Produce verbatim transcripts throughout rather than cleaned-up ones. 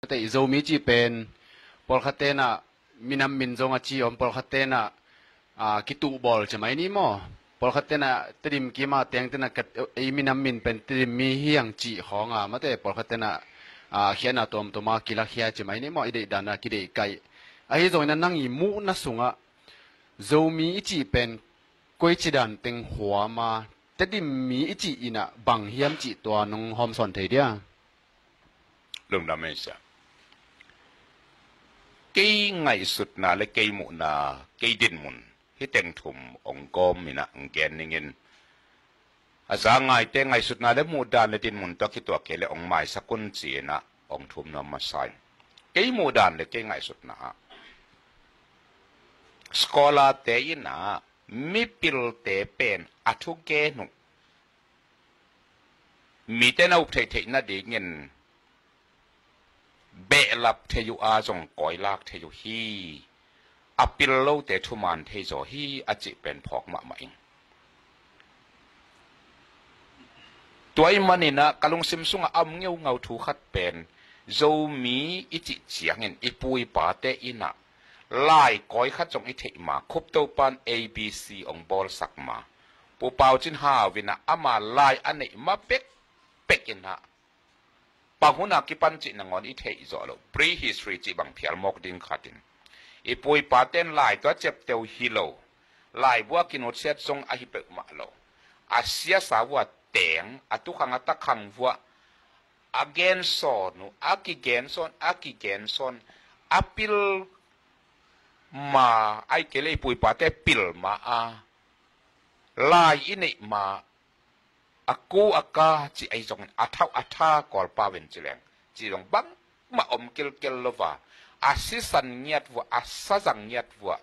Tei Zomi cih pen pawlkhat tenah minam min zong a ci om, pawlkhat tenah, ah, kituhbawl ci mai ni maw? Pawlkhat tenah Tedim kima teng tenah ka, ei minam min pen Tedim mi hiang cih khawng a, mate pawlkhat tenah, ah, khiatna tuamtuam a kilakhia ci mai ni maw? I deih dan a kideih kaih. Ahi zongin a nang i muhna sungah Zomi i cih pen koici dan teng huam a, Tedim mi i cih inah bang hiam cih tua nong hawmsawn thei dia? Lungdam ei sia. Kei ngaihsutna le kei muhna, kei dinmun, hih teng thum ong gawm inah ong gen ningin. A za ngaite ngaihsutna le muhdan le dinmun tua kituak kei le ong maisak un ci inah ong thum nuam masa in. Kei muhdan le kei ngaihsutna ah scholar te inah mipilte pen a thugen uh mite na up theihtheih nadingin behlap thei uh a zong kawilak thei uh hi. A pil lote thuman thei zaw hi a cih pen phawk mahmah ing. Tua ih maninah ka lungsim sungah a om ngeungau thu khat pen Zomi i cih ciangin i pu i pate inah lai kawi khat zong i theih ma, Khup Topa'n A B C ong bawlsak ma, Pu Pau Cin Hau inah ama lai a neih ma pekpek inah pang hun a kipan cih nangawn i theih zawh loh, prehistory cih bang phial mawk ding khatin i pu i paten lai tua ciapteu hi lo, laibu a kinutsiat zong ahi peuhmah lo. A siasa vua teng, a tukhang a takhang vua a gensawn uh, a kigensawn, a kigensawn, a pil ma, ai kei le i pu i pate pil ma a lai i neih ma, a ku a ka ci ahi zongin a thauh a tha Kawlpau in ci leng ci zong bangmah om kilkel lo va, a sisan ngiat vua, a sazang ngiat vua,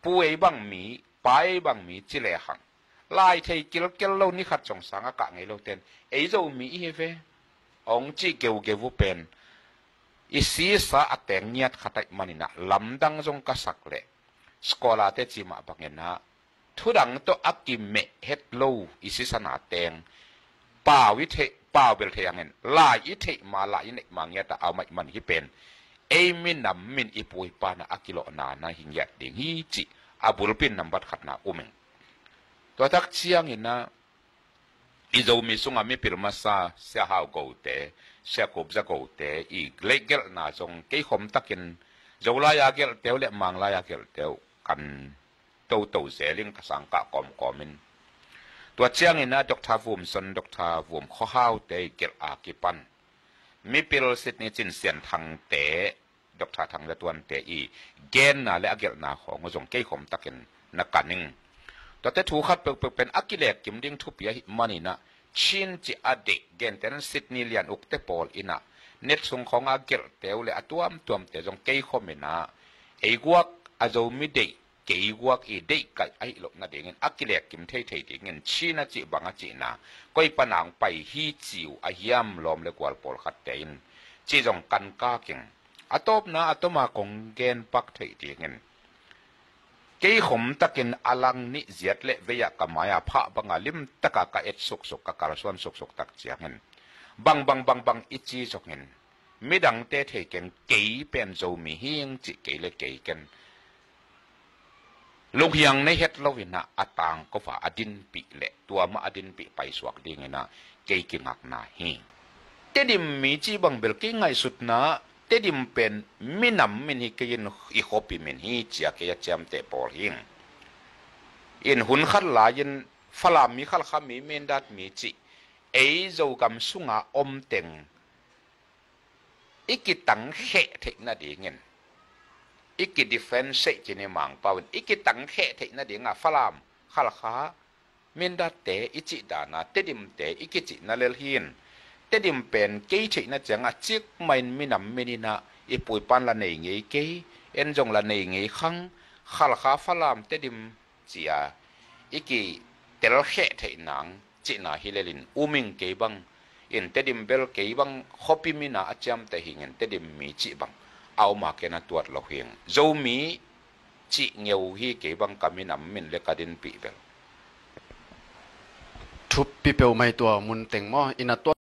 pu ei bang mi, pa ei bang mi ci lehang lai thei kilkel lo ni khat zong sang a kah ngei lo ten ei Zomi i hi ve ong cih geugeu uh pen i sisa a teng ngiat khat aih maninah lamdang zong ka sak leh scholar te ci mah banginah thudang tawh a kimeh het lo i sisana teng pau i theih, pau bel theih hangin lai i theih ma, lai i neih ma ngiat a om aih man hi pen ei minam min i pu i pana a kilawhna na hi ngiat ding hi cih a bulpi in nambat khatna um ing. Tua tak cianginah i Zomi sungah mipil masa Sia Hau Go te, Sia Khup Za Go te i leihgelhna zong kei khom takin Zolai a gelhte uh le Manglai a gelhte uh kan toto zeling ka sangkah kawmkawmin. Tua cianginah Doctor Vum Son, Doctor Vum Khua Hau te i gelh a kipan mipil Sydney Cin Sian Thang te, Doctor Thang Za Tuan te i genna le a gelhna khawng uh zong kei khom takin na kan ing. Tuate thu khat peuhpeuh pen a kilek kim ding thupi ahi maninah Chin cih a deih gentehnan Sydney lian ukte pawl inah net sung khawng a gelhte uh le a tuamtuamte zong kei khom inah ei guak a Zomi deih kei guak i deihkaih ahi loh nadingin a kilek kim theithei dingin Chin a cih bang a cihna koi pana ong pai hi ci uh a hiam lawm le gual pawlkhatte in ci zong kan kak ing. A tawpna a tawma kong gen pak theih dingin kei khom takin a lang nih ziat le vei-ah ka mai-a phah banga limtaka ka et suksuk, ka kalsuan suksuk tak ciangin bang bang bang bang i ci zongin midangte thei keng kei pen Zomi hing cih kei le kei ken lunghiang nei het loinah a tangkova a dinpih le tua mah a dinpih paisuak dinginah kei kingakna hi. Tedim mi cih bang bel kei ngaihsutna Tedim pen minam min hi kei in i khuapi min hi cia kei a ciamteh pawl hi. In hun khat lai-in Falam mi, Khalkha mi, Mindat mi cih ei Zogam sunga om teng i kitangkheh theih nadingin i kidifenseih kini Mangpau in i kitangkheh theih nadinga Falam, Khalkha, Mindatte i cih dana Tedimte i kicihna lel hi in Tedim pen kei theihna cianga cikmahin minam mininah i puipan la nei ngei kei, en zong la nei ngei khang, Khalkha, Falam, Tedim cia i kitelkheh theih nang cihna hi lelin um ing. Kei bang in Tedim bel kei bang khuapi mina a ciamteh hingin Tedim mi cih bang a oma ken a tuat lo hing. Zomi cih ngeu hi kei bang ka minam min le ka dinpih bel. Thupi peuhmah hi tua mun teng maw? Ina tua